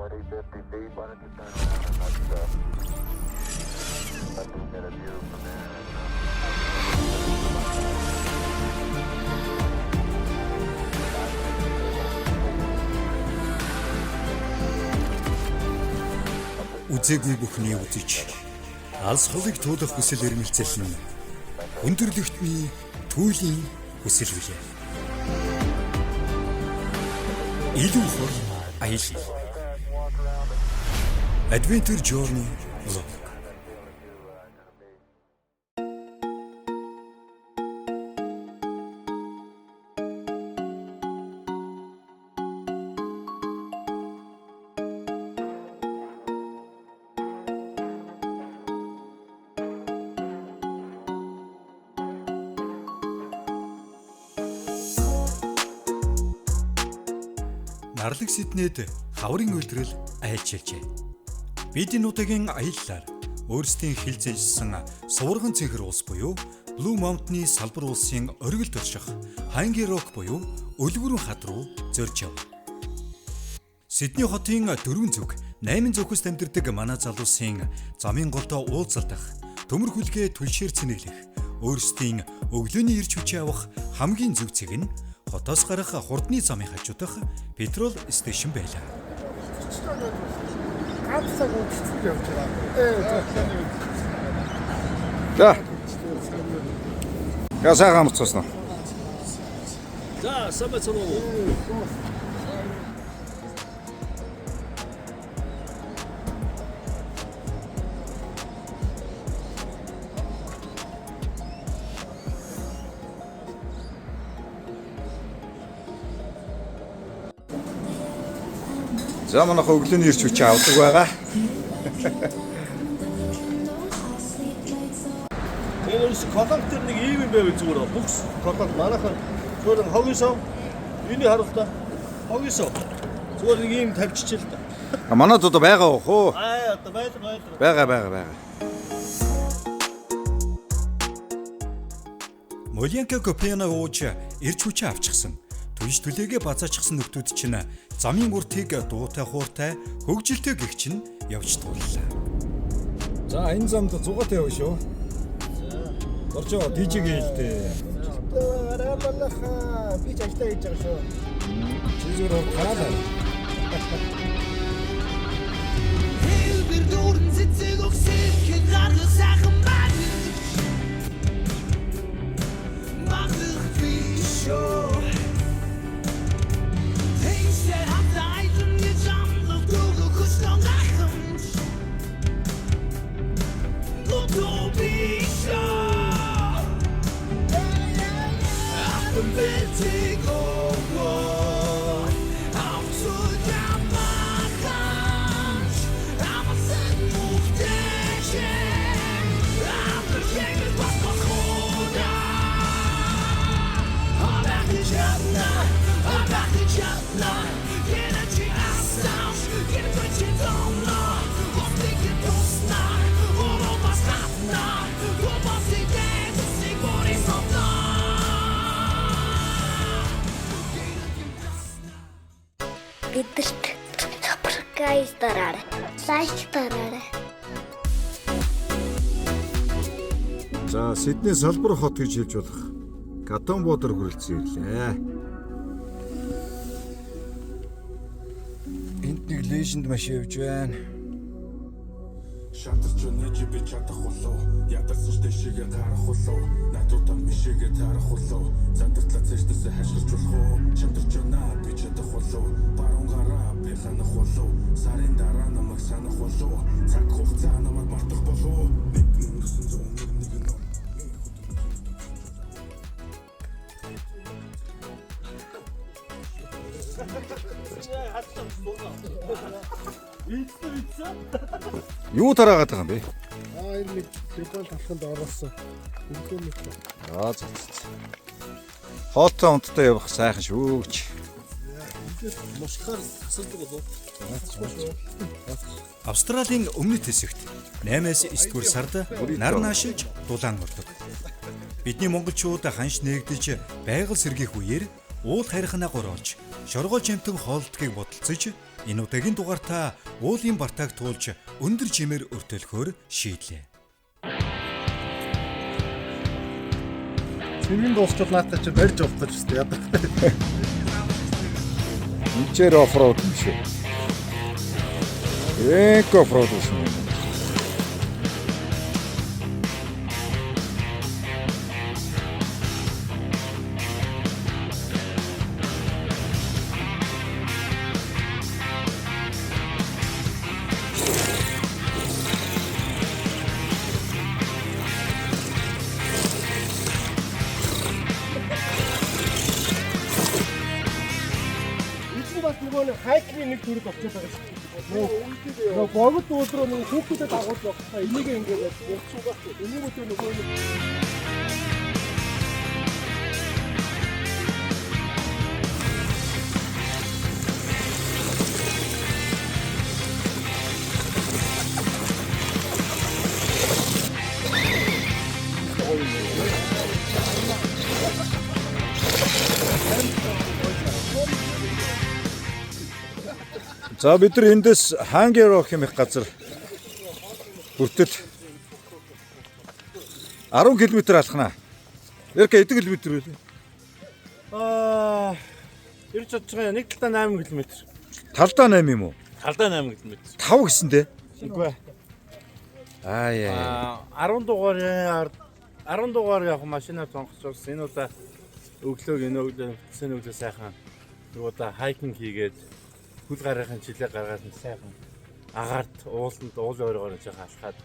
40, 50 feet. Why don't you turn around and let them get a view from there. Үзээгүй бүхний үзэж алс холыг туулах хүсэл эрмэлзэл нь өндөрлөгтний түүлийн хүсэл билээ. Илүү хурл аялал. Adventure Journey Vlog. Нарлаг Сиднейд хаврын улирал айлчилжээ. Бид энэ удаагийн аяллаар өөрсдийн хил зэлсэн суварган цэнхэр улс буюу Blue Mountain-ы салбар улсын оргил турших Hanging Rock буюу Өлгөрөн хад руу зорж яв. Сидней хотын 4 зүг 8 зүгээс амьдардаг манай залуусын замын голдоо уулзалдах, төмөр хүлгээ түлшээр цэнэглэх, өөрсдийн өглөөний эрч хүчээ авах хамгийн зөв цэг нь хотоос гарах хурдны замын хажуудах petrol station байлаа. Ганц цаг өнгөрцөн явж байгаа. За. Я сайхан амарцсан уу? За, сайн байцгаана уу? За, манайха өглөөний эрч хүчээ авдаг байгаа. Энэ ерөөс колонк дээр нэг ийм юм байвал зүгээр аа. Бүх колонк манайхан зүгээр хогийн сав. Энийг харуул та. Хогийн сав. Зүгээр нэг ийм тавьчихжээ л да. А манад одоо байгаа уу хөө? Аа, одоо байлга байлга. Байгаа, байгаа, байгаа. Молянка Копена ууж эрч хүчээ авчихсан. Түнш түлээгээ базаачихсан нөхдүүд чинь замын уртыг дуутай хууртай хөгжилтэй гих чинь явж тууллаа. За, энэ замд зугаатай явна шүү. Оржоо DJ-гээ хэлдэ. Арай манайхаа би ч ажиллаа хийж байгаа шүү. Чи зүгээр гараалаа. Хэлбэр дүүрэн цэцэг өгсөйг гаргах сайхан байна. Махах биш шүү. Тэнгисээр хамт аялна гэж амлах дүүгэх хүснэ гахамж. Гутуу биш шүү. Алтан бэлтэг өгөө. Авцуу ямаханч. Амсан мөхтэжэн. Амтар хэмээн бас болохоо. Абахи чатна, абахи чатна. Гэнэ чи асааш, гэнэ чи домно. Гостиг тусна, ороо бас хатна. Гобоси дэсиг бори сомно. Бидэрт subscribe дараарай. Лайк дараарай. За, Сидней салбар хот гэж хэлж болох Катон буудар хүрэлцэн ирлээ. Энд нэг legend машин явж байна. Шатарч өнөж би чадах болов? Ядарсан ч дэшигээ гарах болов? Надуудаа мишигээ таарах болов? Задартлаа цээжнээсээ хашгирч болох уу? Шамдарч өнөө би чадах болов? Баруун гараа би ханах болов? Сарын дараа намайг санах болов? Цаг хугацаа намайг мартах болов? 1991 он. Ийдсэн ийдсэн. Юу тараагаад байгаа юм бэ? Аа, энэ нэг либерал талханд оруулсан. Өглөөний Аа, за за. Хоолтой унттай явах сайхан шүү ч. Мушгахаар тасалдаг болов. Австралийн өмнөд хэсэгт 8-аас 9 дугаар сард нар наашилж дулаан ордог. Бидний монголчууд ханш нээгдэж байгаль сэргийх үеэр уул харихнаа гороолж, шоргоолж амтан хоолдгийг бодолцож Энэ удаагийн дугаартаа уулын бартааг туулж өндөр жимээр өртөөлөхөөр шийдлээ. Цэргийн дуусчвал наатаа чи барьж явах гэж өстэй яадаг. Энд off-road юм шиг. Эко off-road юм. Энэ бас нөгөө нэг hiking ийн нэг төрөл болчиход байгаа шүү дээ. Нөгөө богд уул руу нөгөө хүүхдүүдэд дагуулж явах. Энийг ингээд явчихсан. Энийг өдөр нөгөө нэг За бид нар эндээс Hungry Rock хэмээх газар хүртэл 10 км алхана. Эрка хэдэн километр вэ? Ирж чадж байгаа нэг талдаа 8 км. Талдаа 8 юм уу? Талдаа 8 км. 5 гэсэн дээ. Үгүй. Аа яа. 10 дугаарын 10 дугаар явах машинаар сонгочихсон. Энэ удаа өглөөг энэ өглөө бүтсэн өглөө сайхан нэг удаа hiking хийгээд хөл гарынхын чилээ гаргаад нэг сайхан агаарт ууланд уулын оройгоор жаахан алхаад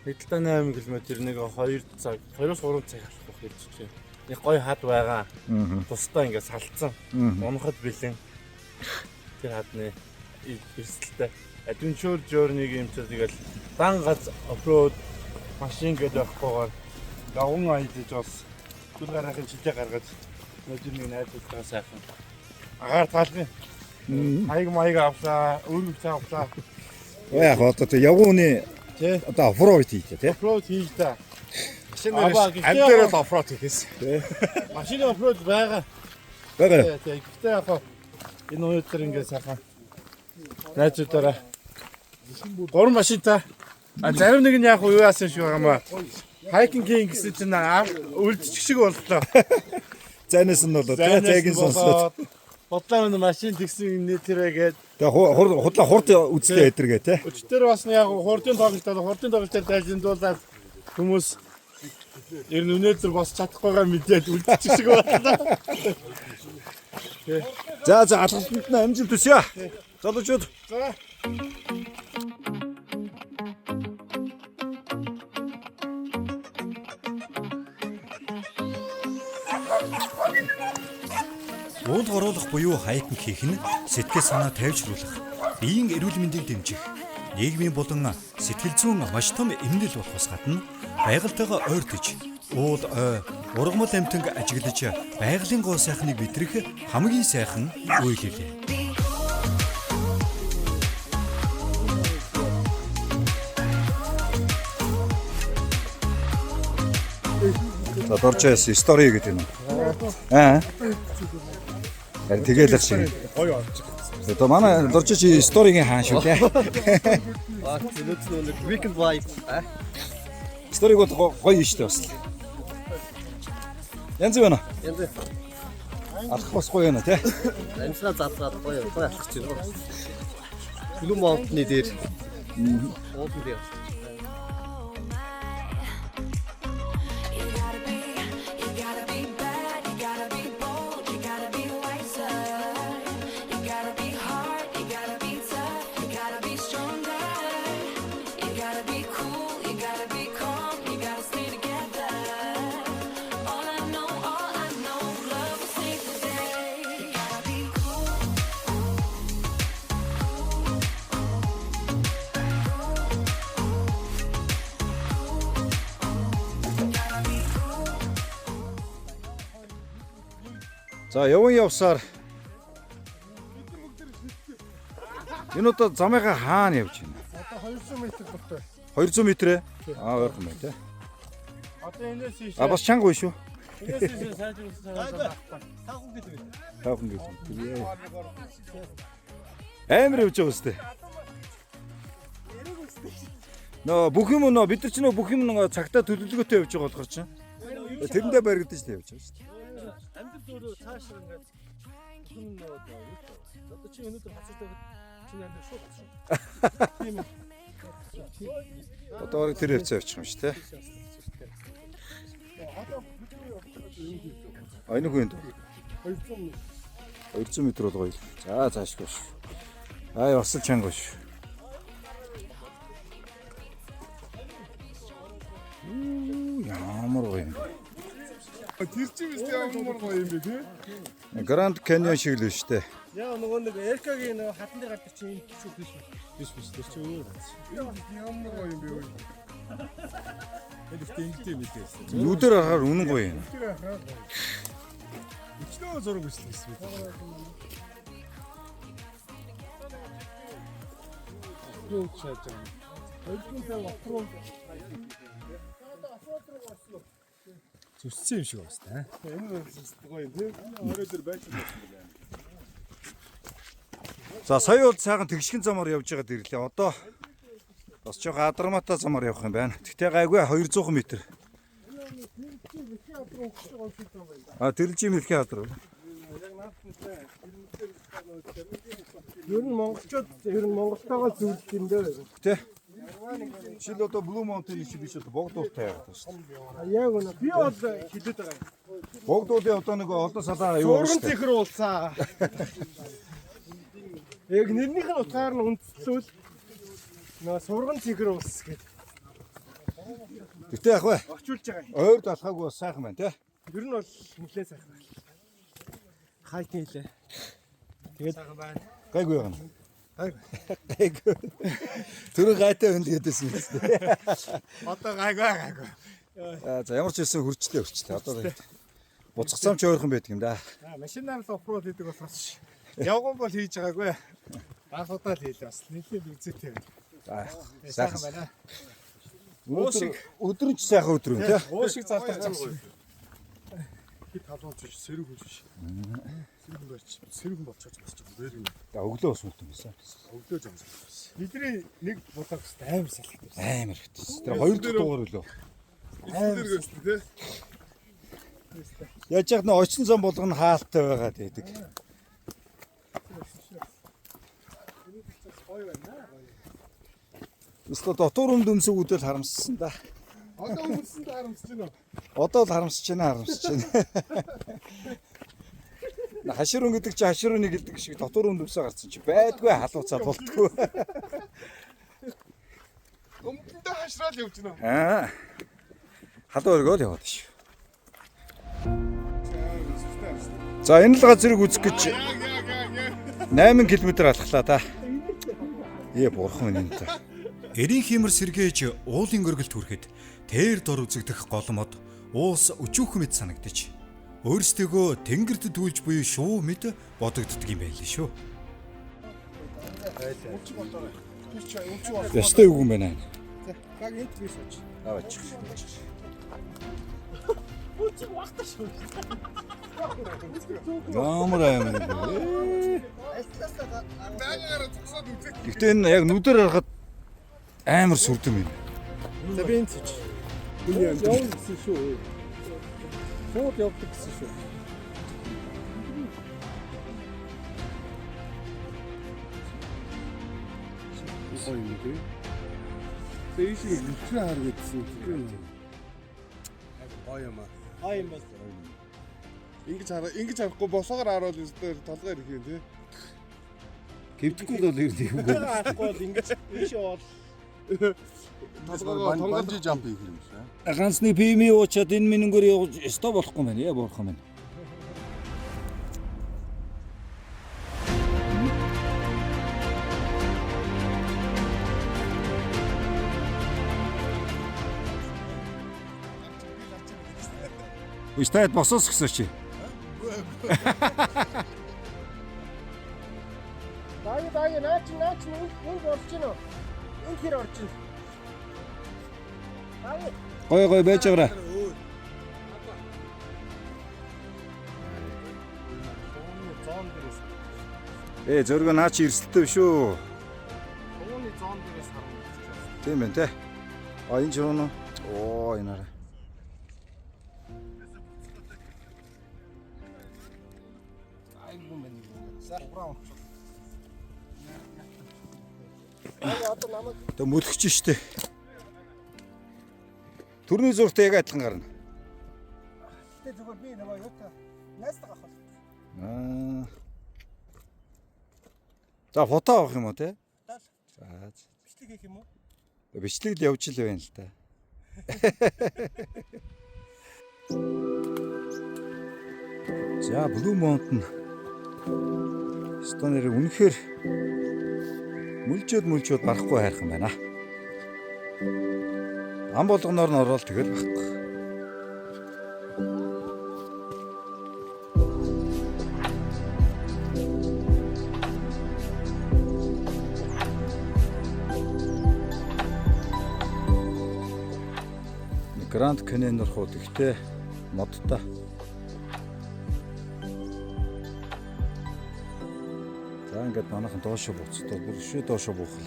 нэг талдаа 8 км нэг 2 цаг 2-3 цаг алхах байх гэж чинь. Нэг гоё хад байгаа. Тусдаа ингээд салтсан. Унахад бэлэн. Тэр хадны эрсдэлтэй. Adventure journey юм чи тэгэл дан гац off-road машин гэдэг байхгүйгээр явган аялаж бас хөл гараахын чилээ гаргаж өнөөдөр нэг найзуудтайгаа сайхан агаар таалгын хаяг маяг авлаа, өргөц авлаа. Яг одоо тэг явган хүний Тий. одоо off-road хийлээ тий. Off-road хийж та. Машинаар амдаар л off-road хийхээс. Машины off-road байгаа. Байгаа. Тий, гэхдээ яг хаа энэ өнөөдөр ингээд сайхан найзуудаараа гурван машинтай. А зарим нэг нь яг юу яасан шиг байгаа юм аа. Hiking king гэсэн чинь үлдчих шиг боллоо. Зайнаас нь болоо тий. Зайг нь сонслоо. Бодлоо энэ машин тэгсэн нэ тэрэ гээд Тэгээ худлаа хурд үзлээ эдэргээ тий. өчтөр бас яг хурдын тоглолтод хурдын тоглолтоор дайлжуулаад хүмүүс ер нь өнөөдөр босч чадахгүйгаа мэдээд үлдчих шиг боллоо. За за алхалтанд нь амжилт хүсье. Залуучууд. За. Уул горуулах буюу hiking хийх нь сэтгэл санаа тайвшруулах, биеийн эрүүл мэндийг дэмжих, нийгмийн болон сэтгэл зүйн маш том эмнэл болохоос гадна байгальтайгаа ойртож, уул ой, ургамал амьтанг ажиглаж байгалийн гоо сайхныг мэдрэх хамгийн сайхан үйл билээ. За доржээс story гэдэг юм. Аа. Харин тэгэл ах шиг. Гоё орж байгаа. Одоо манай дорж чи story гийн хаан шүү дээ. Аа өнөөдөр нэг weekend vibe. Story г бол гоё шүү дээ бас. Янз бүр байна. Янз. Алхах бас гоё байна тий. Амьсгаа задлаад гоё гоё алхах чинь. Blue Mountain-ы дээр. Уулын дээр. You gotta be, you gotta be bad, you gotta be bold, you gotta be wiser. You gotta be hard, you gotta be tough, you gotta be stronger. You gotta be cool, you gotta be calm, you gotta stay together. All I know, love will save the day. You gotta be cool. Gotta be cool. За яван явсаар энэ удаа замынхаа хаана явж байна? Одоо 200 м дуртай. 200 м ээ? Аа ойрхон байна тий. Одоо энэс ийш. А бас чанга шүү. Энэс ийш сайжруулсан цагаар байхгүй. 5 км. Амар явж байгаа үстэй. Нөө бүх юм нөө бид нар ч нөө бүх юм нөө цагтаа төлөвлөгөөтэй явж байгаа болохоор чинь. Тэрэндээ баригдаж л явж байгаа шүү дээ. Амьдрал өөрөө цааш ингээд хүн нөө одоо чи өнөөдөр хацартай чиний амьдрал шууд болсон. Тийм ээ. Одоо бараг тэр хавцаа явчих юм шүү дээ. Энэ хүн 200 200 м бол гоё. За цаашгүй шүү. Аа бас л чанга шүү. Ямар гоё юм бэ? Тэр чинь биз дээ ямар гоё юм бэ тий? Гранд Каньон шиг л шүү дээ. Яа нөгөө нэг Эркагийн нөгөө хатан дээр гардаг чинь энэ шүү биш үү? Биш биш тэр чинь өөр байна. Ямар гоё юм бэ өө. Энэ их ингэдэг юм билээ. Нүдээр харахаар үнэн гоё юм. Тэр хахаа гоё. Өчнөө зураг бичлэг гэсэн би. Юу чааж байгаа юм? 200 сая оффроуд Зүссэн юм шиг байна та. Энэ гоё юм тий. Орой дээр байсан байсан байна. За сая бол сайхан тэгшгэн замаар явж байгаад ирлээ. Одоо бас жоохон адармаатай замаар явах юм байна. Тэгтээ гайгүй 200 м. А тэрэлжийн мэлхийн хадар. Ер нь монголчууд ер нь Монголтойгоо зөвлөд юм дээ. Тэ? Жишээл одоо Blue Mountain чи биш одоо богдуултай яваад байна шүү дээ. Яг үнэ. Би бол хилээд байгаа юм. Богдуулын одоо нэг олон салаа юу Зурган цэнхэр уулсаа. Яг нэрнийх нь утгаар нь үндэслүүл нөгөө сурган цэнхэр уулс гэдэг. Гэтэ яг вэ? Орчуулж байгаа юм. Ойрд алхаагүй бас сайхан байна тий. Ер нь бол нэлээд сайхан байна. Хайкинг хийлээ. Тэгээд сайхан байна. Гайгүй юм. Гайгүй. Гайгүй. Түрүү гайтай байна гэдээсэн юм дээ. Одоо гайгүй гайгүй. Аа за ямар ч байсан хөрчлээ хөрчлээ. Одоо буцах зам ч ойрхон байдаг юм да. Машинаар л оффроуд хийдэг болохоос явган бол хийж байгаагүй. Анх удаа л хийлээ бас. Нэлээд үзээтэй байна. За Сайхан байна. Уу шиг өдөр нь ч сайхан өдөр юм тий. Уу шиг залдарч байгаа. Хит халуун ч биш, сэрэг хүн биш. Сэрэг хүн байж, сэрэг хүн болчихож бас ч юм. За өглөө бас үлдэн байсан. Өглөө жам байсан. Бидний нэг бодог амар салхитай. Амар хэтсэн. Тэр хоёр дахь дугаар өглөө. Амар тий. Яаж яг нэ очин зам болгоно хаалтай байгаа гэдэг. Эсвэл дотор өмд өмсөг үдэл харамссан да. Одоо өмсөнд харамсаж байна уу? Одоо л харамсаж байна, харамсаж байна. Хаширун гэдэг чи хашируны гэлдэг шиг дотор өмд өмсөө гарсан чи байдгүй халууцаа болтгүй. Өмдөндөө хашраал явж байна. Аа. Халуу өргөөл яваад ш. За энэ л газрыг үзэх гэж 8 км алхлаа та. Ээ бурхан минь энэ та. Эрийн хиймэр сэргээж уулын өргөлт хүрэхэд тэр дор үзэгдэх голмод уус өчүүхэн мэт санагдаж өөрсдийгөө тэнгэрт түүлж буй шувуу мэт бодогддөг юм байл шүү. Ястай үг юм байна. Яг энд би сууч. Аваач. Бүчиг багтаа шүү. Ямар амар юм бэ? Байгаагаараа зогсоод үзэх. Гэхдээ энэ яг нүдээр харахад амар сүрдэм юм. За би энд сууч. Явна гэсэн шүү. Сууд явдаг гэсэн шүү. Гоё юм тий. Тэгээ ийшээ нүцгэн хар гэдсэн тийм. Гоё юм аа. Гоё юм байна. Ингэж хараа, ингэж харахгүй босоогоор харуул өстөр толгой ирэх юм тий. Гэвдэхгүй бол ер нь юм. Харахгүй бол ингэж ийшээ бол Толгойгоо банжи жамп хийх юм шиг. Ганцны пими уучаад энэ минэнгээр явж өстой болохгүй юм байна. Яа бурхан минь. Үстэд босоос гисэн чи. Даги даги наа чи наа чи энд орж гинөө. Энд хэр орж гин. Даги. Гой гой байж байгаарай. Зон дээрээс. Ээ зөргөө наа чи эрсдэлтэй биш үү? Тууны зон дээрээс харна гэж байна. Тийм байна те. А энэ ч юм уу? Оо энэ арай. Айгүй юм байна. Уран унтчих. Аа одоо намайг Тэ мөлхөж штэ. Төрний зургтай яг адилхан гарна. гэтээ зүгээр би нөгөө юутай найзтайгаа авах. Аа. За фото авах юм уу те? Дал. За. Бичлэг хийх юм уу? Бичлэгд явж л байна л та. За Blue Mountain Стонер үнэхээр мүлжөөд мүлжөөд барахгүй хайрхан байна. Ам болгоноор нь ороод тэгэл байхгүй. Гранд Каньон руу тэгтээ модтой. За ингээд манайхан доошо буцтаа бүр өшөө доошо буух л.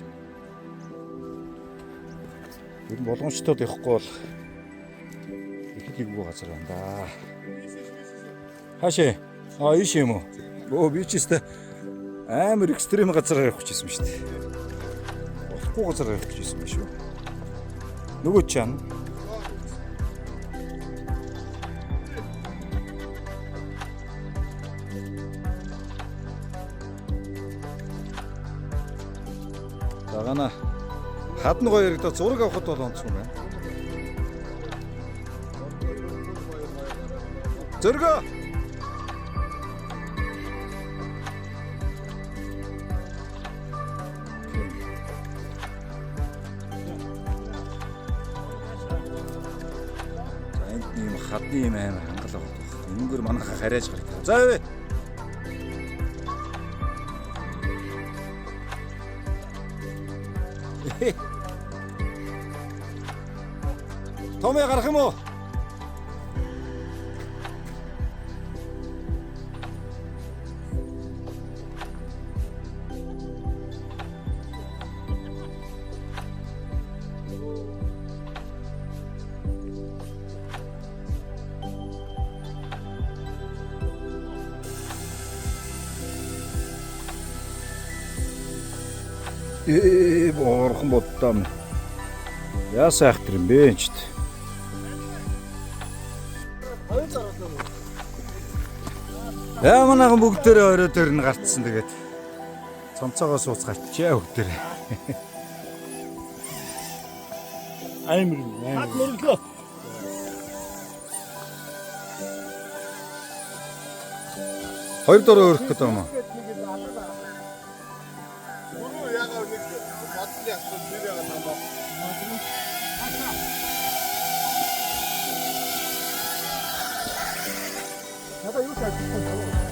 Ер нь болгоомжтой явахгүй бол их л эвгүй газар байна да. Хаашаа? Аа ийш юм уу? Өө би ч өстэй амар экстрим газараар явах гэж ирсэн шүү дээ. Болохгүй газараар явах гэж ирсэн байх шүү. Нөгөө чам. Дагана хадна гоё яригдаа зураг авахд бол онцгой юм байна. Зөргөө. За энд нэг юм хадны юм амар хангал авах байх. Энэгээр манайхаа харьяаж гардаг. За явъя. Томья гарах юм уу? Ээ борхон боддоо. Яасан айхтар юм бэ энэ ч. Яа манайхан бүгдээрээ орой дээр нь гарцсан тэгээд цонцоогоо сууцгаачаа бүгдээрээ. Амар юм. Амар. Мөрөглөө. Хоёр дөрөв өрөх гэдэг юм уу? Түрүү ягаад нэг бодлын асуулт нэр ягаад хамаа. Надаа юу ч ажиллахгүй.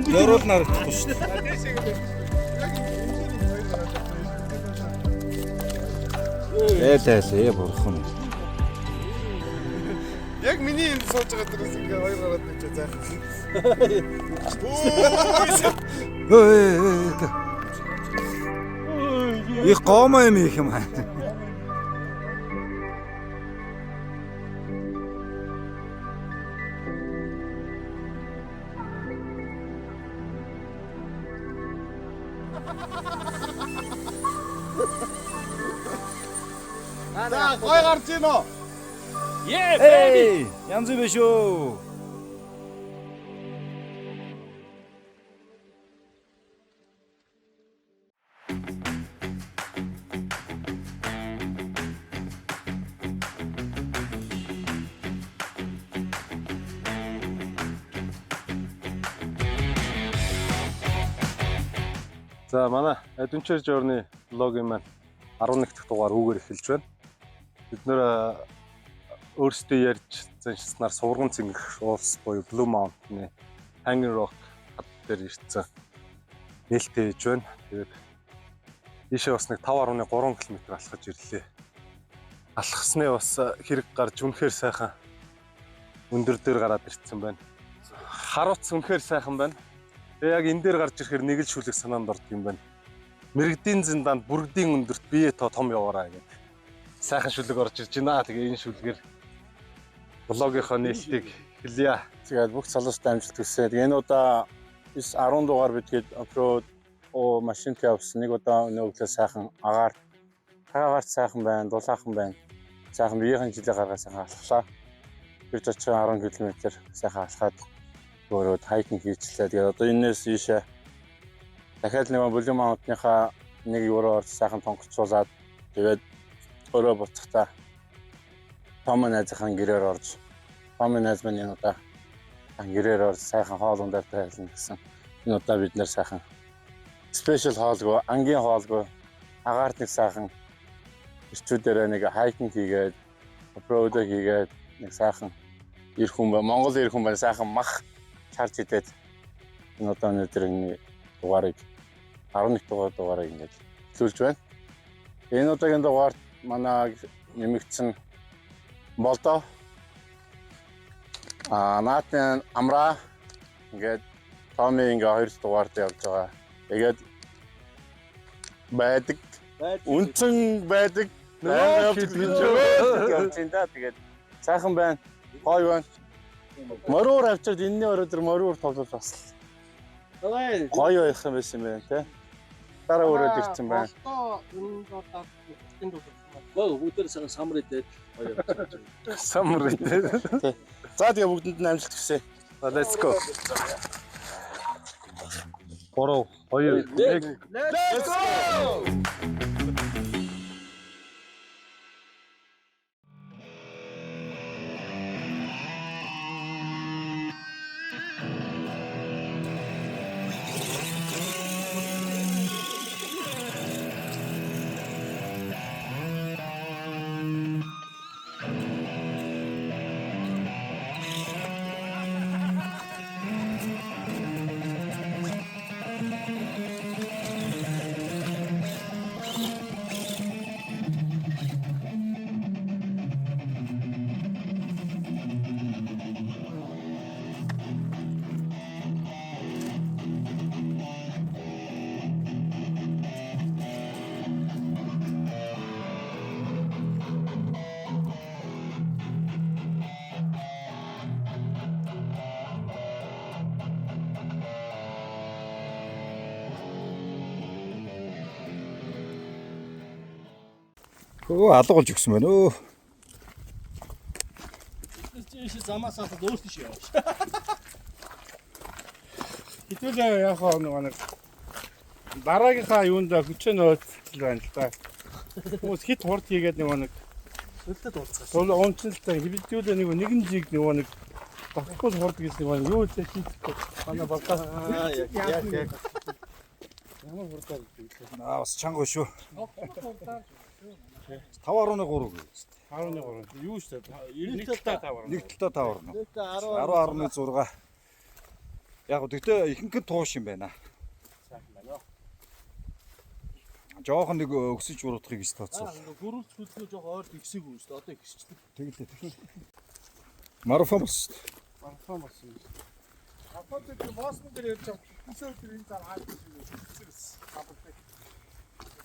Дөрөв нь харагдахгүй шүү дээ. Ээл ээл ээ бурхан. Яг миний энд сууж байгаа дээрээс ингээ хоёр гараад нэг ч зайхан. Өө өө өө. Их гомо юм их юм. За гой гарч ийн үү? Эй, янз бүр шүү. За манай Adventure Journey vlog-ийн маань 11 дахь дугаар үүгээр эхэлж байна. Бид нэр өөрсдөө ярьж заншснаар Суварган цэнгэх уулс буюу Blue Mountain-ы Hanging Rock хад дээр ирсэн. Нээлттэй хийж байна. Тэгээд ийшээ бас нэг 5.3 км алхаж ирлээ. Алхасны бас хэрэг гарч үнэхээр сайхан өндөр дээр гараад ирсэн байна. Харуц үнэхээр сайхан байна. Тэгээ яг энэ дээр гарч ирэхээр нэг л шүлэг санаанд ордог юм байна. Мэргэдийн зиндаанд бүргэдийн өндөрт бие тоо том яваараа гэдэг. Сайхан шүлэг орж ирж байна. Тэгээ энэ шүлгээр vlog-ийнхоо нээлтийг хэлье. Тэгээд бүх залуустай амжилт хүсье. Тэгээ энэ удаа 9 10 дугаар бидгээд off-road машинтай явсан. Нэг удаа өнөө өглөө сайхан агаар цагаагаар сайхан байна, дулаахан байна. Сайхан биеийн жилээ гаргаа сайхан алхлаа. Гэрч очих 10 км сайхан алхаад өөрөө hiking хийчлээ. Тэгээд одоо энэс ийшээ дахиад нэг Blue Mountain-ийнхаа нэг юуруу орж сайхан тонгоцуулаад тэгээд өөрөө буцахтаа Том найзынхаа гэрээр орж Том найз маань энэ удаа гэрээр орж сайхан хоол ундаар тайлна гэсэн. Энэ удаа бид нэр сайхан special хоолгүй, ангийн хоолгүй агаарт нэг сайхан эрчүүдээрээ нэг hiking хийгээд off-road хийгээд нэг сайхан эр хүн ба Монгол эр хүн байна сайхан мах чарж идээд энэ удаа өнөөдөр энэ дугаарыг 11 дугаар дугаарыг ингээд эхлүүлж байна. Энэ удаагийн дугаарт манай нэмэгдсэн Болдоо Наатын Амраа ингээд Томи ингээ хоёр дугаард явж байгаа. Тэгээд байдаг. Үнцэн байдаг. Нөгөө явж байна да. Тэгээд сайхан байна. Гоё байна. Мориур авчирд энэний өрөө мориур тоглож бас гоё байх юм байсан юм байна те. Дараа өрөөд ирсэн байна. Одоо энэ удаа энэ удаа Гоё бүгдээр сайхан самар идээд гоё явж байгаа. Самар идээ. За тэгээ бүгдэнд нь амжилт хүсье. Let's go. 3 2 1. Let's go! Өө алга болж өгсөн байна өө. Ийш замаас хатад өөр тийш яваа. Хэдүүлээ яг нөгөө нэг дараагийнхаа юунд хүчээ нөөцөл байна л да. Хүмүүс хит хурд хийгээд нөгөө нэг Сөлдөд уулзгаа. Тул унцлтай хэвдүүлээ нэг нэгэн жиг нөгөө нэг багхгүй хурд гэж нөгөө юу л хийхгүй. Манай болтоо Яг яг яг. ямар хурдаар гэдэг вэ? Аа бас чанга шүү. 5.3 гэж. 10.3 юу шүү дээ. Нэг талдаа 5. Нэг талдаа 5.1. Нэг 10 10.6. Яг гоо тэгтээ ихэнх нь тууш юм байна. Сайхан байна. Жохон нэг өксөж уруудахыг гэж тооцоо. Гөрүүлж хөдөлгөө жоох ойр тэгсээг үү шүү дээ. Одоо ихсчдэг. Тэгэлээ тэгэл. Марафон болсон. Марафон болсон. Апод дээр Бостон дээр ярьж байгаа. Хүсээ өдөр энэ зар хаад гэсэн.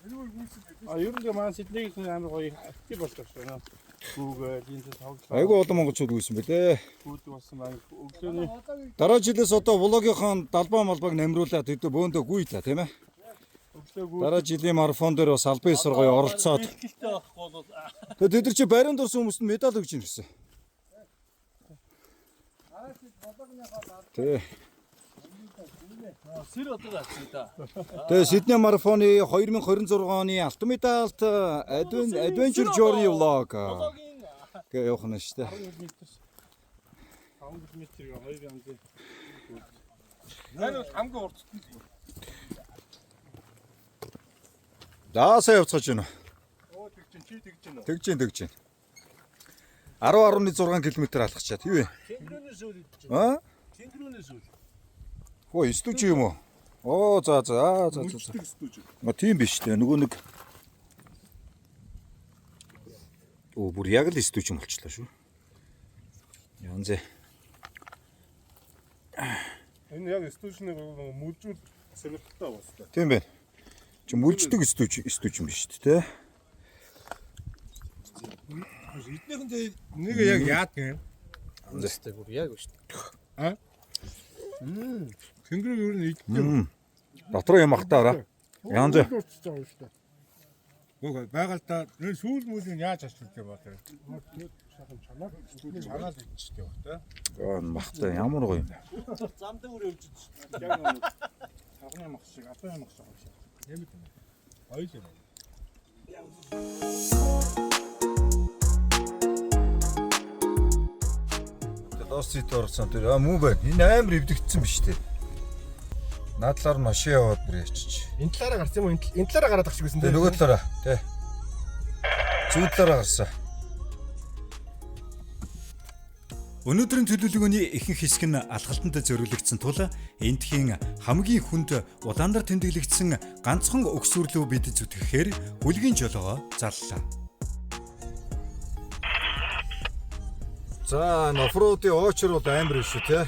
Тэр үе гүйсэн байдаг. А ер нь тэгээ манай Сиднейгийн амар гоё актив болж байгаа шүү. Гүүгээл энэ тоглолоо. Айгүй олон монголчууд үйсэн бэлээ. Гүйдэг болсон байна. Өглөөний Дараа жилээс одоо влогийнхоо далбаа малбааг намруулаад өдөө бөөндөө гүйе та тийм ээ. өглөө гүйдэг. Дараа жилийн марафон дээр бас албан ёсоор гоё оролцоод. Бэлтгэлтэй байхгүй бол Тэгээд тэд нар чи баринд орсон хүмүүст нь медаль өгч юм гэсэн. Тэ. сэр одоо авчих да. Тэгээ Сидней марафоны 2026 оны алтан медальт Adventure Journey vlog гээ явах нь шүү дээ. 10 км хоёр янзын. Энэ бол хамгийн урд. За сайн явцгааж байна. Оо тэгж чинь чи тэгж чинь. Тэгж чинь тэгж чинь. 10.6 км алхачаад юу вэ? Тэнгэрүүнээс үл идэж. Аа? Тэнгэрүүнээс үл. Хөө стүүч юм уу? Оо за за за за. Үлддэг стүүж. А тийм биш үү? Нөгөө нэг Оо бүр яг л стүүч юм болчлоо шүү. Янз. Энэ яг стүүжний мүлжүүл сэргэлттэй бастай. Тийм байна. Чи мүлждэг стүүч стүүч юм биш үү те? Эднийхэн зэ нэг яг яадаг юм. Өстэй бүр яг шүү А? Тэнгэрийг ер нь иддэг. Дотроо юм ахтаа араа. Янз. Үгүй байгальдаа энэ сүүл мүлийг яаж ашиглах юм бол тэр. Сайхан чанаар чанаад идчихдэг баг та. Аа махтай ямар гоё юм. дээ. Зам дээр явж идэж. Яг нэг сарны мах шиг, албан мах шиг юм. Нэмэт юм. Ойл юм. Лос сит орсон тэр аа мүү байна. Энэ амар эвдэгдсэн биш үү? Наадлаар машин яваад бүр ячиж. Энэ талаараа гарсан юм уу? Энэ талаараа гараад ах шиг байсан Тэгээ нөгөө талаараа тий. Зүүн талаараа гарсан. Өнөөдрийн төлөвлөгөөний ихэнх хэсэг нь алхалтанд зориулагдсан тул эндхийн хамгийн хүнд улаандар тэмдэглэгдсэн ганцхан өгсөрлөө бид зүтгэхээр хүлгийн жолоогоо зарлалаа. За энэ оффроудын оочор бол амар биш үү те?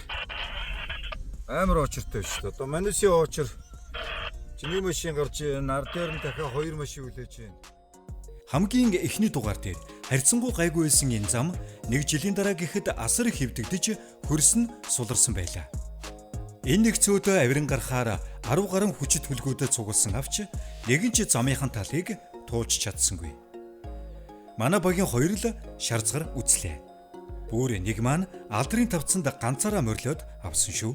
Амар оочортой биш үү? Одоо Манусын оочор чиний машин гарч ийн, нар дээр нь дахиад хоёр машин хүлээж байна. Хамгийн эхний дугаар дээр харьцангуй гайгүй байсан энэ зам нэг жилийн дараа гэхэд асар их хэвдэгдэж хөрс нь суларсан байлаа. Энэ нэг цөөдөө авиран гарахаар 10 гаруй хүчит хүлгүүдэд цугласан авч нэгэн ч замынхан талыг туулж чадсангүй. Манай багийн хоёр л шарцгар үзлээ. Бүр нэг маань алдрын тавцанд ганцаараа морилоод авсан шүү.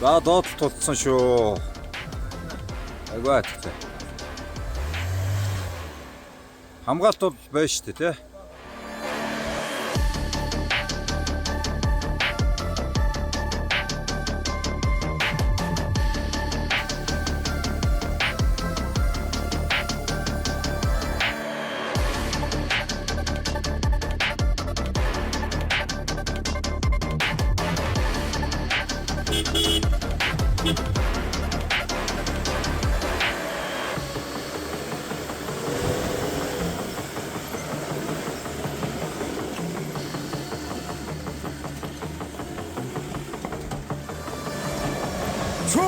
За доод тулцсан шүү. Айгүй атгтай. Хамгаалт бол байна шүү дээ, тэ? Чүү!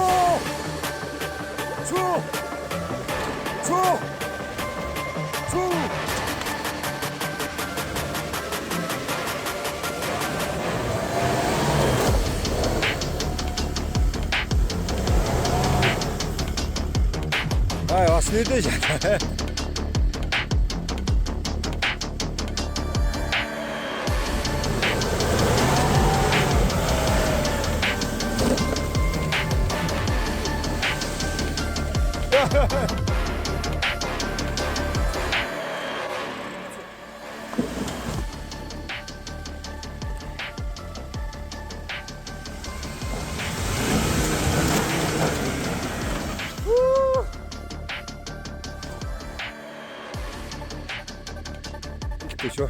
Чүү! Чүү! Чүү! Ай, бас нийлээ шээ. Ихгүй шүү.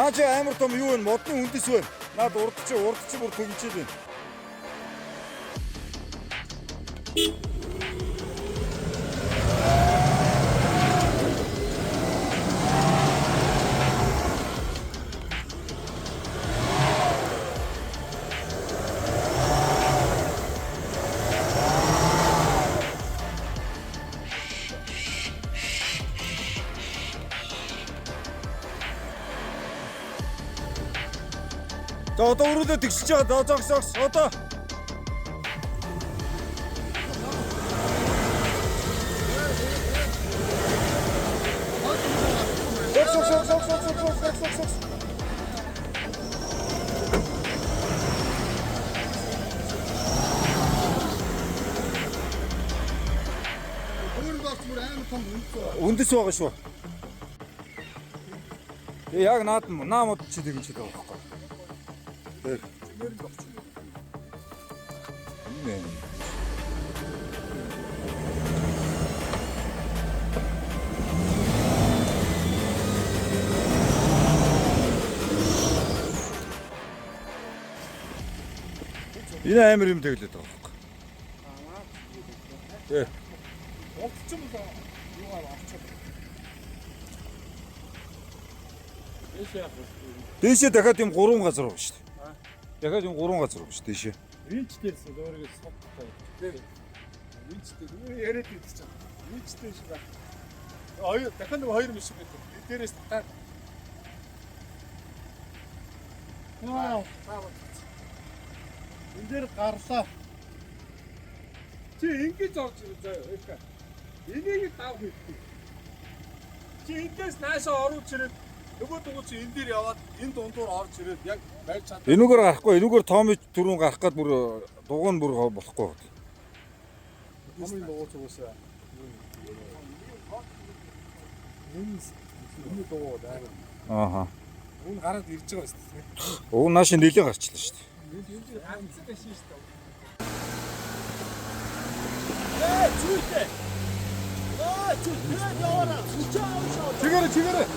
Наа чи амар том юу вэ? Модны үндэс вэ? Наад урд чи бүр төгнчээд байна. За одоо өрөөлөө тэгшиж байгаа. За зогс зогс. Одоо. Зогс зогс зогс зогс зогс зогс зогс зогс. Үндэс байгаа шүү. Тэгээ яг наад наа мод чи тэгэн чи байгаа байхгүй. Тэр. Энэ. Энэ амар юм тэглээд байгаа байхгүй. Тэ. Урдчин бол юугаар орчих. Дээшээ дахиад юм гурван газар байгаа шүү дээ. Дахиад юм гурван газар байгаа шүү дээшээ. Винч дээрс өөрийгөө сувтай. Тэр винч дээр юу яриад идэж чинь. Винч дээр шиг байна. Хоёр дахин нэг хоёр машин байдаг. Дээрээс татаад. Аа. Энэ дээр гарлаа. Чи ингэж орж ирээ заяа. Эка. Энийг давх хэрэгтэй. Чи эндээс наашаа оруулж ирээд нөгөө дугуй чи энэ дээр яваад энэ дундуур орж ирээд яг барьж чад. Энүүгээр гарахгүй, энүүгээр Томи түрүүн гарах гээд бүр дугуй нь бүр болохгүй. Томын дугуй ч угаасаа. Энэ энэ дугуй амар. Ааха. Үн гараад ирж байгаа шүү дээ. Уг нааш нэлээд гарчлаа шүү дээ. Энэ хангацсан байсан шүү дээ. Ээ зүйтэй. Аа зүй тэгээд яваараа. Чигээрээ чигээрээ.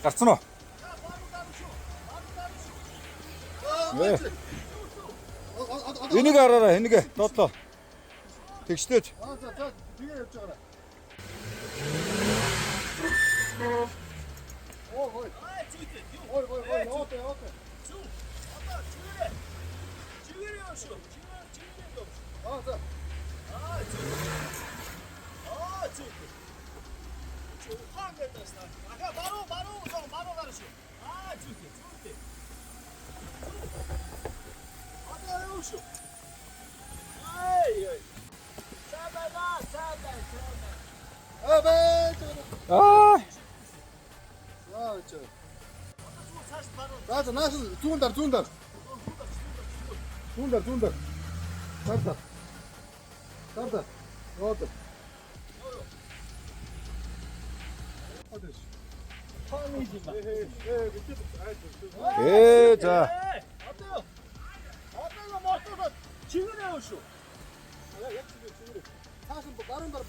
Гарцсан уу? Энийг хараарай, энийг доотлоо. Тэгшлээч. Аа за за тэгээ явж байгаарай. Ой ой. Ой ой ой яваад яваад. Одоо чигээрээ. Чигээрээ яв шүү. Чигээрээ чигээрээ яв. Аа за. Аа зүй. Аа зүй. Чи ухаан гэдэг байна. Аха баруун баруун зоо баруун гарна шүү. Аа зүйтэй зүйтэй. Одоо яв шүү. Ай ай. Цаадаа цаадаа цаадаа. Аа бай. Аа. За чи. За за нааш зүүн дар зүүн дар. Зүүн дар зүүн дар. Дар дар. Дар дар. Яваад. Ээ за. Одоо одоо мотор чигээрээ яв шүү. Яг чигээр чигээр. Цааш нь баруун дар.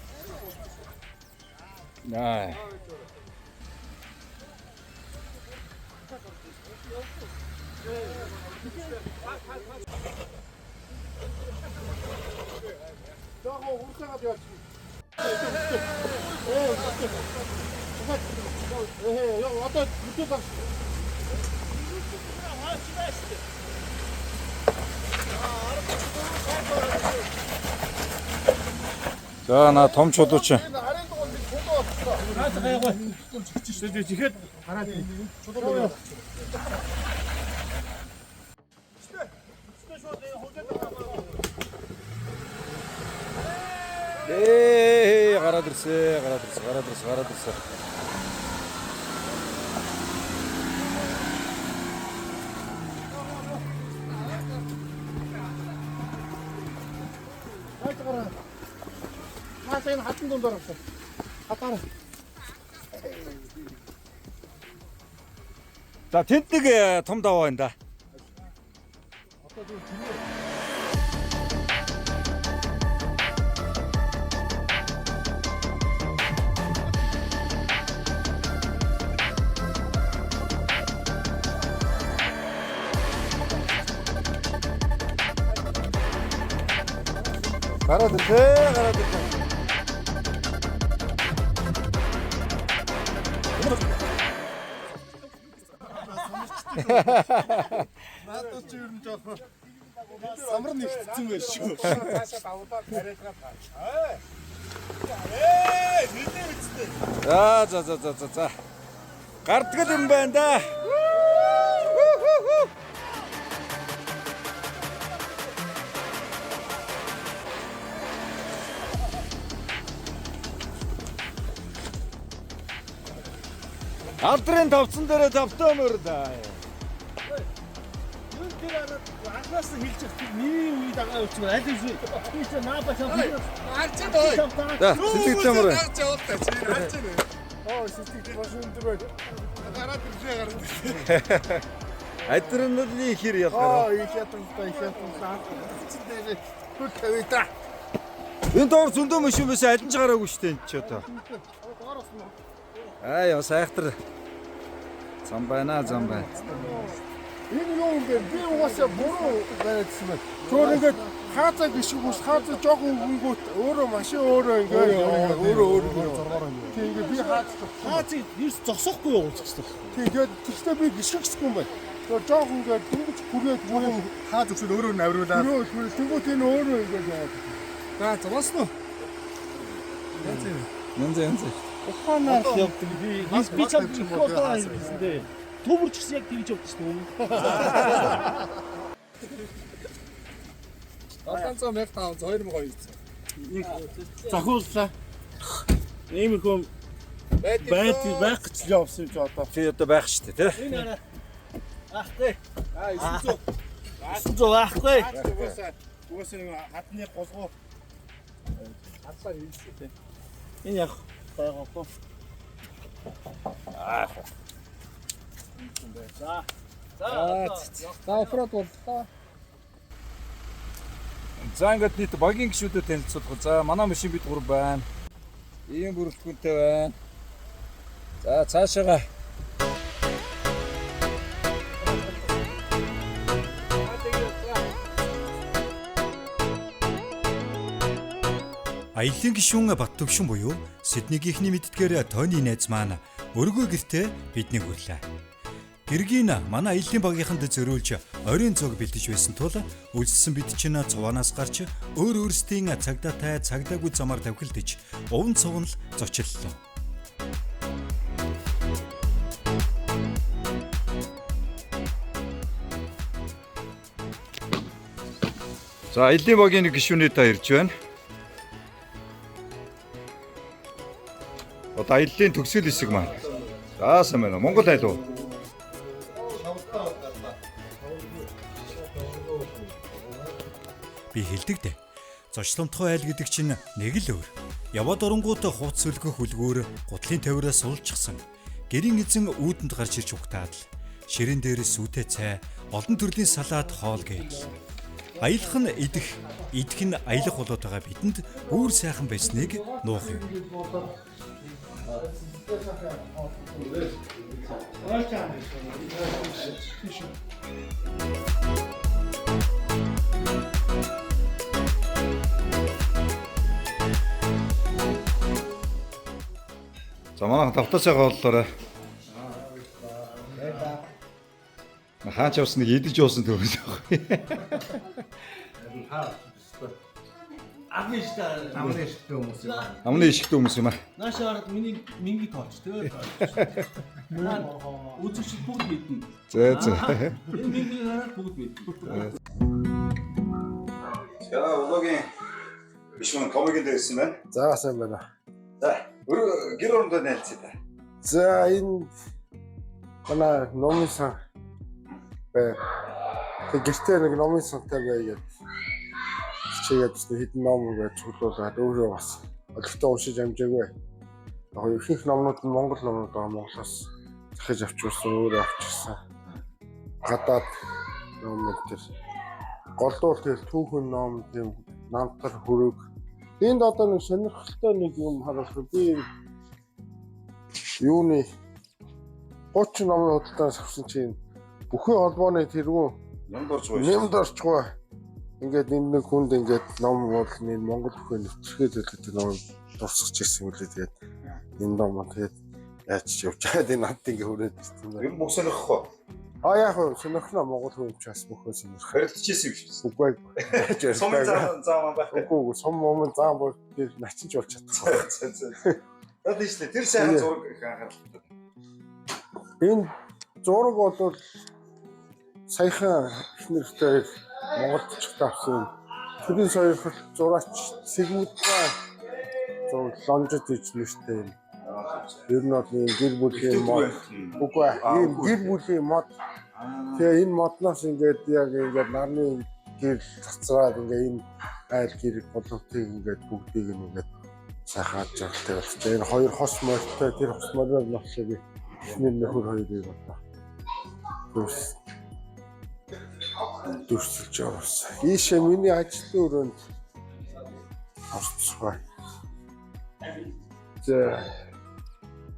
Аа. За гоо урсаагаад яваач. Ээ яа одоо нүдээ дагш. За наа том чулууч. Харын дугуй би чулуу болчихлоо. Наац гайгүй. Тэгээд чихээд гараад ир. Чулуу яа. Ээ гараад ирсэ, гараад ирсэ, гараад ирсэ, гараад ирсэ. Нааш гараа. Нааш энэ хатан дундаар авсан. Хатаараа. За тэнд нэг том даваа байна да. Гараад ирлээ, гараад ирлээ. Надад чи ер нь жоохон самар нэгтсэн байх шүү. Цаашаа давуулаад бариадгаа таа. Ээ, нилээ үсттэй. За за за за за за. Гардгал юм байна да. Алдрын тавцан дээрээ тавтай мөр да. Юу тэр араа анхнаас нь хэлж явах миний үе дагаа явчихмаар аль биш. Би чи наапа чам. Харж байна. За, сэтгэл замар. Дагж явуултаа чи харж байна. Оо, сэтгэл маш өндөр байна. Гараад ирлээ, гараад ирлээ. Адреналин хэр ялгараа. Аа, их ятгалтай, их ятгалтай. Чи дээр хөл тавья та. Энэ доор зөндөө машин байсан аль нь ч гараагүй шүү дээ энэ ч одоо. Аа яа сайхтар. Зам байна, зам байна. Энэ юу юм бэ? Би угаасаа буруу бариадсан байна. Төөр ингээд хаазаа гიშг ус хаазаа жоохон өнгөт өөрөө машин өөрөө ингээд өөрөө өөрөө зоргоор юм. Тийм ингээд би хааз Хаазыг ерөөс зогсоохгүй явуулчих хэрэгтэй. Тийм ингээд тэгтээ би гიშгсэхгүй юм байна. Тэр жоохон ингээд дөнгөж хүрээд бүрээ хааз өгсөд өөрөө навруулаад өөрөө хүрээ тэнгуут энэ өөрөө ингээд яваад. За, зогсно. Янз янз. Ухаанаар л явдаг. Би чам их одоо гэсэн дээ. Төмөрч гэсэн яг тэгж явдаг шүү дээ. 700 1500 2200. Нэг зохиуллаа. Иймэрхүү байд байх гэж л явсан юм чи одоо. Чи одоо байх шүү дээ, тий? Энэ араа байхгүй. Аа 900. 900 байхгүй. Угаасаа угаасаа нэг хадны голгоо хадлаа хийсэн тий. Энэ яг байгаагүй. Аа. За. За. За, оффроад боллоо. За ингээд нийт багийн гишүүдэд танилцуулах. За манай машин бид гур байна. Ийм бүрэлдэхүүнтэй байна. За цаашаага Аяллаа гишүүн Баттөвшин буюу Сиднейгийнхний мэддгээр Тони найз маань өргөө гэртээ биднийг хүрлээ. Гэргийн манай аяллаа багийнханд зориулж оройн цог бэлдэж байсан тул үлссэн бид чинь цуваанаас гарч өөр өөрсдийн цагдаатай цагдаагүй замаар тавхилдэж уван цувнал зочлолоо. За аяллаа багийн нэг гишүүний та ирж байна. Одоо аяллаа төгсгөл хэсэг маань. За сайн байна уу? Монгол айл уу? Би хэлдэг дээ. Зочломтгой айл гэдэг чинь нэг л өөр. Яваад оронгууд хувц сөлгөх үлгүүр гутлын тавираас сулчихсан. Гэрийн эзэн үүдэнд гарч ирж угтаад л ширэн дээр сүүтэй цай, олон төрлийн салаад хоол гээл. Аялах нь идэх, идэх нь аялах болоод байгаа бидэнд бүр сайхан байсныг нуух юм. За манайхан тавтасаа хооллоорой. Хаач явсан нэг идэж явсан төгөл байхгүй. Амны штэ. Амны ишгтэй хүмүүс юм аа. Амны ишгтэй хүмүүс юм аа. Нааш ард миний минги тоолч тэгээ. Үзэгчд бүгд мэднэ. Зөө зөө. Энэ мингийг хараад бүгд мэднэ. За влогийн бишмэн комегийн дээр ирсэн байна. За сайн байна. За гэр орондоо нээлцээ та. За энэ манай номын сан бай. Тэг гэртээ нэг номын сантай бай гэдэг хичээгээд бас нэг хэдэн ном ингээд цуглуулад өөрөө бас олигтой уншиж амжаагүй. Яг ихэнх номнууд нь монгол номнууд байгаа, Монголоос Дахиж авчирсан, өөрөө авчирсан. Гадаад ном энэ төр. Голдуул тэгэл түүхэн ном тийм намтар хөрөг. Энд одоо нэг сонирхолтой нэг юм харуулах. Би юуны 30 номын худалдаанаас авсан чинь бүхэн холбооны тэргүүн Нэмд орчгүй. Нэмд орчгүй. Ингээд энэ нэг хүнд ингээд ном бол энэ Монгол бүхэн нэвтрэхэд хэлдэг ном дурсгаж ирсэн үлээ, тэгээд энэ ном тэгээд яаж ч явж чад энэ надад ингээд хүрээд ирсэн байна. Ер нь бүх сонирхох уу? А яг хөө сонирхно, Монгол хүн ч бас бүхэн сонирх. Харилцчихсэн юм шиг. Үгүй ээ. Сумын зам зам байхгүй. Үгүй үгүй, сум мум зам бол начин ч болж чадахгүй. За, тийм шүү дээ. Тэр сайхан зураг их анхааралтай. Энэ зураг бол саяхан их нэртэй Монголд ч авсан. Төрийн соёл зураач Сэгмэдгаа зураг лонжид гэж нэртэй юм. Ер нь бол ийм гэр бүлийн мод. Үгүй ээ, ийм гэр бүлийн мод. Тэгээ энэ модноос ингээд яг ингээд нарны гэр цацраад ингээд энэ айл гэр боловтыг ингээд бүгдийг нь ингээд сайхан аж аргалтай болчихсон. Энэ хоёр хос морьтой, тэр хос мориор нь болохоор эхнэр нөхөр хоёрыг одоо дүрсэлж оруулсан. Ийшээ миний ажлын өрөөнд орцгоо. За,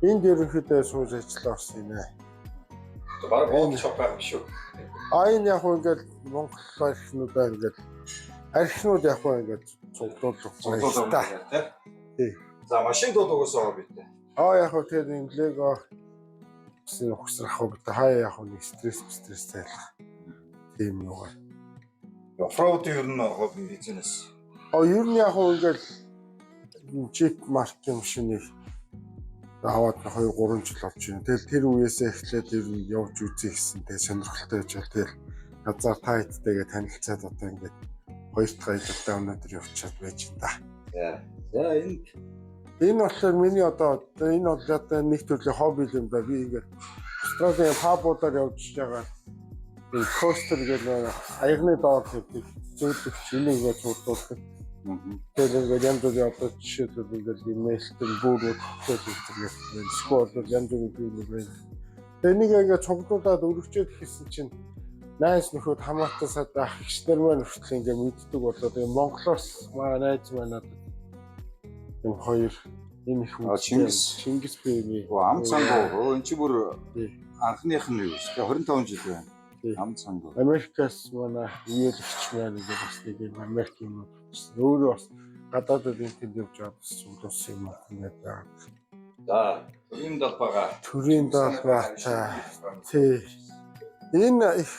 энд ерөнхийдөө сууж ажиллаа болсон юм ээ. Бараг боол шоп байх юм шүү. А энэ яг хөө ингээд Монгол архинуудаа ингээд архинууд яг хөө ингээд цуглуулах Цуглуулах тий. Тий. За, машин дууд угаасаа хоббитэй. А яг хөө тэр юм лего бас ухсрах хөө гэдэг хаяа яг хөө нэг стресс стресс тайлах тийм юугаар. Оффроуд ер нь хобби бизнес. А ер нь яг хөө ингээд джип маркийн машиныг аваад 2 3 жил болж байна. Тэгэл тэр үеэсээ эхлээд ер нь явж үзье гэсэн тэгээ сонирхолтой байж бол тэгэл газар та хэдтэйгээ танилцаад одоо ингээд хоёр дахь аялалдаа өнөөдөр явчаад байж энэ да. За. За, энэ Энэ болохоор миний одоо энэ бол одоо нэг төрлийн хобби юм да. Би ингээд Австралийн pub уудаар явж байгаа энэ coaster гэдэг аягны доор гэдэг зөөлөгч энийг ингээд цуглуулдаг. Тэгэл ингээд янз бүрийн одоо жишээлбэл ингээд имэйлтэн бүрүүд хөтөлбөр гэдэг. Эсвэл бол янз бүрийн бий байна. Тэгээ энийг ингээд цуглуулад өргөжөөд хийсэн чинь найз нөхөд хамаатан сад ах эгч нар маань хүртэл ингээд мэддэг болоод тэгээ Монголоос манай найз маань надад юм хоёр энэ их А, Чингис. Чингис бими. Оо, ам цангуу. Оо, энэ чи бүр анхных нь юу шүү дээ. 25 жил байна. Ам цангуу. Америкаас манай үеэлэгч маань ингээд бас нэг юм Америк юм авчихсан. Өөрөө бас гадаадад энэ тэнд явж байгаа бас цуглуулсан юм ингээд байгаа. За, төрийн далбаага. Төрийн далбаатай. Тий. Энэ их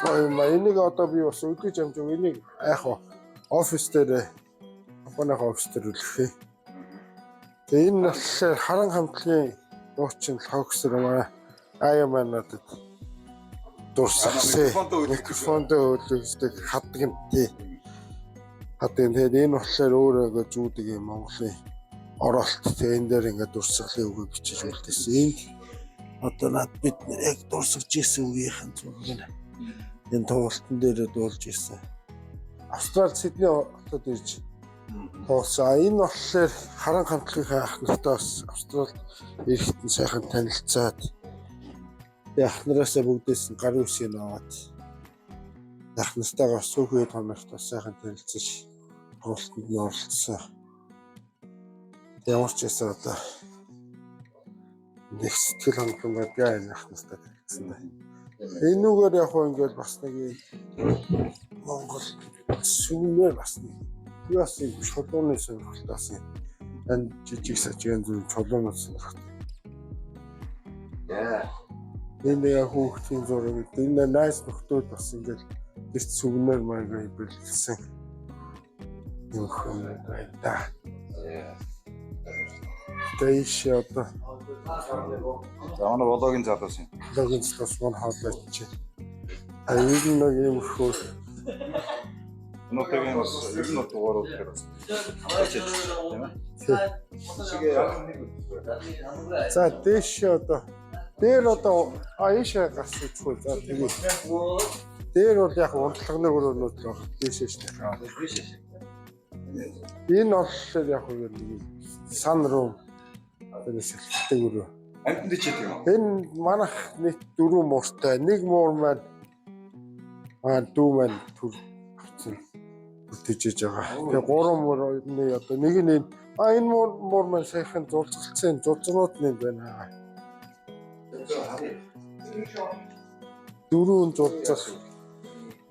гоё юм а. Энийг одоо би бас өдөж амжиг энийг яг хоо офис дээр, компанийн офис дээр үлгэх. Тэгээ энэ болохоор харан хамтлагийн дуучин Логсор манай аяа маань надад дурсагсан. Микрофондоо өлгөждөг хаддаг юм тий. Хаддаг. Тэгээд энэ болохоор өөрөө ингээд зүүдэг юм Монголын оролт. Тэгээ энэ дээр ингээд дурсгалын үгийг бичиж үлдээсэн. Энд одоо над бид нэр яг дурсгаж исэн үгийнхэн зураг нь энэ тоглолтын дээр дуулж исэн. Австрал Сидней хотод ирж туулсан. А энэ болохоор харан хамтлагийнхаа ах нартай бас Австрал ирэхэд нь сайхан танилцаад тэгээ ах нараасаа бүгдээс нь гарын үсгийг аваад ах нартайгаа бас цөөхөн тоногт бас сайхан танилцаж тоглолтод нь оролцсон. Ямар ч байсан одоо нэг сэтгэл хангалуун байдгаа энэ ах нартай танилцсан да. Энүүгээр яг хуу ингээл бас нэг юм Монгол сүмнэр бас нэг би бас юм чулууны сонирхолтой бас юм энэ жижиг сажиг янз бүрийн чулуунууд сонирхолтой. Яа. Энэ яг хүүхдийн зураг гэдэг. Энэ найз нөхдүүд бас ингээл гэрт сүгнээр маягаа бэлгэлсэн юм хүмүүс байна да. Тэгээ ийшээ одоо За, манай влогийн залуус юм. Влогийн залуус маань хоолойч чинь. А ер нь нэг юм хөө Өнөөдрийн бас ер нь дугаарууд дээр бас хийж тийм ээ. За, дээшээ одоо дээр одоо а ийшээ гарч идэхгүй. За, тэгээ. Дээр бол яг урдлагны өрөөнүүд л байна. Дээшээ шүү дээ. Энэ болохоор яг юу нэг сан руу тэрээс хэлдэг өрөө. Амьтанд ичээд юм. Энэ манах нийт дөрвөн мууртай. Нэг муур маань аа дүү маань төр авцсан. Тэжээж байгаа. Тэгээ гурван муурны одоо нэг нь энэ энэ муур маань саяхан зулцгалцсан зулцнууд нь байна. Дөрвөн зулцах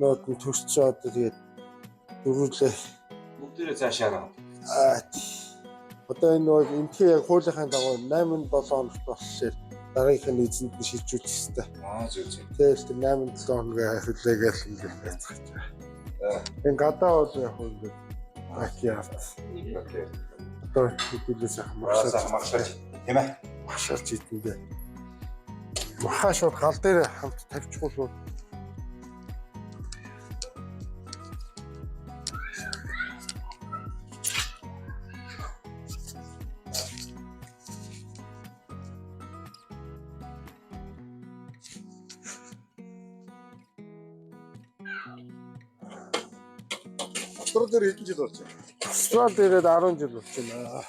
нууд нь төрчөө одоо тэгээд дөрвөлээ. Бүгдээрээ цаашаа. Аа одоо энэ нөгөө энтхий яг хуулийнхаа дагуу 8 7 хоногт болохоор дараагийнх нь эзэнд нь шилжүүлэх хэрэгтэй. Аа зөв зөв. Тэгэл тэр 8 7 хоногийн хүлээгээл ингээд байцгааж байгаа. Энэ гадаа бол яг ингээд бакярд. Одоо хэдүүлээ сайхан Сайхан магшаач. Тийм ээ. Магшаач идэндээ. Махаа шууд гал дээр хамт тавьчихгүй шууд. Австрали дээр хэдэн жил болж байна? Австрал дээрээ 10 жил болж байна.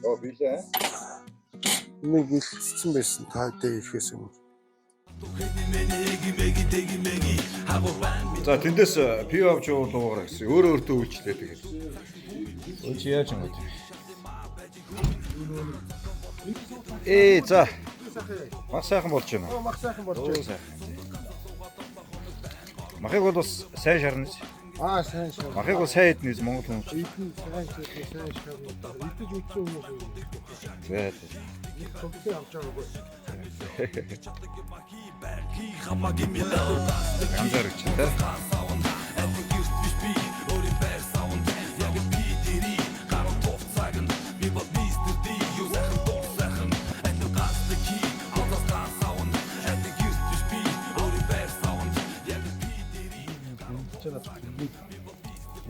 Оо билээ. Нэг илтцсэн байсан та дээр ирэхээс өмнө. За тэндээс пив авч уулуугаар гэсэн. Өөрөө өөртөө үйлчлээ тэгээд. Өө чи яаж юм бэ? Ээ за. Мах сайхан болж байна. Мах сайхан болж байна. Махыг бол бас сайн шарна. Аа сайн шарна. Махыг бол сайн идэнэ Монгол хүмүүс. Идэн сайн шарна, сайн шарна. Идэж үтсэн хүмүүс. За. Цогцыг авч байгаагүй. Ганцаар гэж тэ.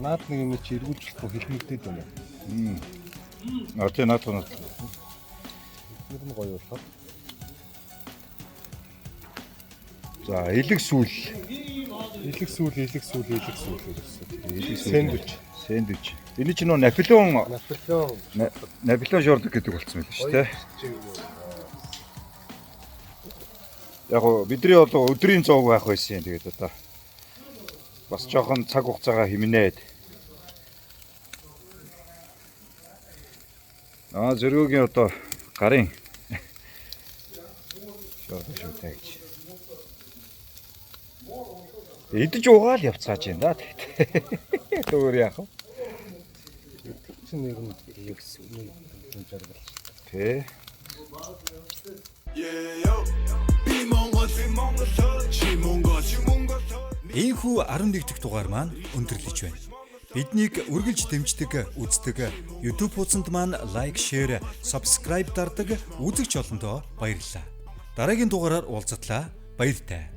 Наад нэг юм чи эргүүлж болохгүй хилмигдээд байна. А тий наад наад. Нэг нь гоё болохоор. За элэг сүүл. Элэг сүүл, элэг сүүл, элэг сүүл гэсэн. Элэг сүүл. Сэндвич. Сэндвич. Энэ чинь нөө Наполеон Наполеон Наполеон шорлог гэдэг болсон байл шүү дээ. Яг гоо бидний бол өдрийн зоог байх байсан юм. Тэгээд одоо бас жоохон цаг хугацаагаа хэмнээд аа зөргөөгийн одоо гарын шорлог шүү дээ гэж. Идэж угаал явцгааж байна да тэгээд. Өөр яах вэ? Чинь нэг нь элэг сүүл жаргал. Тэ. Би Монгол, би Монгол, чи Монгол, чи Монгол. Ийхүү 11 дахь дугаар маань өндөрлөж байна. Биднийг үргэлж дэмждэг, үздэг YouTube хуудсанд маань лайк, share, subscribe дардаг үзэгч олондоо баярлалаа. Дараагийн дугаараар уулзтлаа. Баяртай.